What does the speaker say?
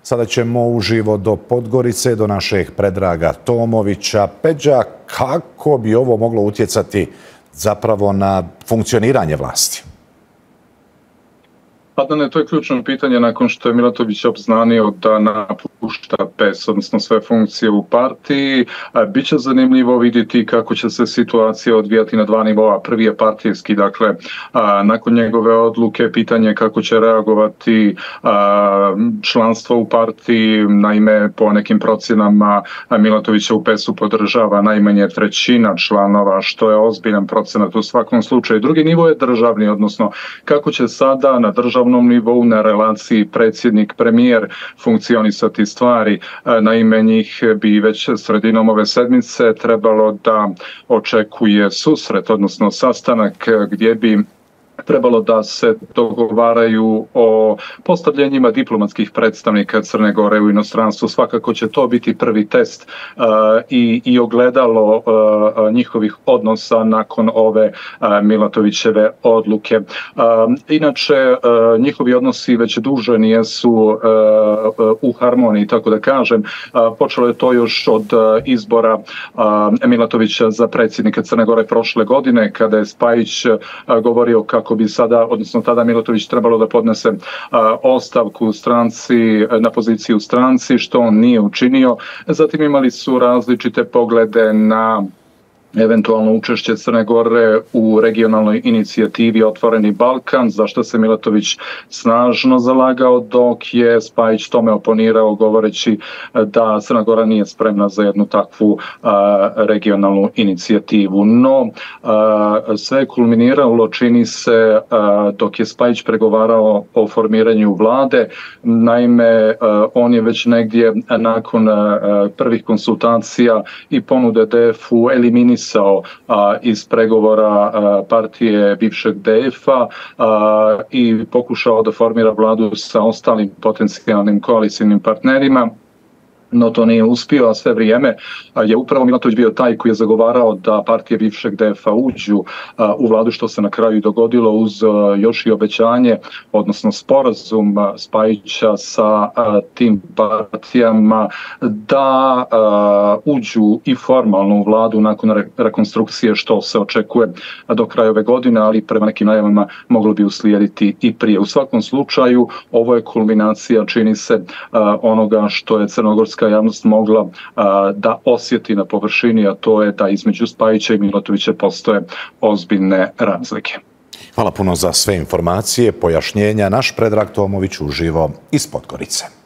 Sada ćemo uživo do Podgorice, do našeg Predraga Tomovića. Peđa, kako bi ovo moglo utjecati zapravo na funkcioniranje vlasti? Adnane, to je ključno pitanje nakon što je Milatović obznanio da napušta PES, odnosno sve funkcije u partiji. Biće zanimljivo vidjeti kako će se situacija odvijati na dva nivoa. Prvi je partijski, dakle, nakon njegove odluke pitanje kako će reagovati članstvo u partiji. Naime, po nekim procjenama Milatovića u PES-u podržava najmanje trećina članova, što je ozbiljan procenat u svakom slučaju. Drugi nivo je državni, odnosno kako će sada na državnom nivou, na relaciji predsjednik-premijer funkcionisati stvari. Naime, njih bi već sredinom ove sedmice trebalo da očekuje susret, odnosno sastanak gdje bi trebalo da se dogovaraju o postavljenjima diplomatskih predstavnika Crne Gore u inostranstvu. Svakako će to biti prvi test i ogledalo njihovih odnosa nakon ove Milatovićeve odluke. Inače, njihovi odnosi već duže nijesu u harmoniji, tako da kažem. Počelo je to još od izbora Milatovića za predsjednika Crne Gore prošle godine, kada je Spajić govorio kako bi sada, odnosno tada Milatović trebalo da podnese ostavku u stranci, na poziciju u stranci, što on nije učinio. Zatim imali su različite poglede na eventualno učešće Crne Gore u regionalnoj inicijativi Otvoreni Balkan, za što se Milatović snažno zalagao, dok je Spajić tome oponirao govoreći da Crna Gora nije spremna za jednu takvu regionalnu inicijativu. No, sve je kulminiralo, čini se, dok je Spajić pregovarao o formiranju vlade. Naime, on je već negdje nakon prvih konsultacija i ponude DF-u eliminisao iz pregovora partije bivšeg DF-a i pokušao da formira vladu sa ostalim potencijalnim koalicijnim partnerima. No to nije uspio, a sve vrijeme je upravo Milatović bio taj koji je zagovarao da partije bivšeg DF-a uđu u vladu, što se na kraju dogodilo uz još i obećanje, odnosno sporazum Spajića sa tim partijama da uđu i formalno u vladu nakon rekonstrukcije, što se očekuje do kraja ove godine, ali prema nekim najavama moglo bi uslijediti i prije. U svakom slučaju, ovo je kulminacija, čini se, onoga što je crnogorska javnost mogla da osjeti na površini, a to je da između Spajića i Milatovića postoje ozbiljne razlike. Hvala puno za sve informacije, pojašnjenja. Naš Predrag Tomović uživo iz Podgorice.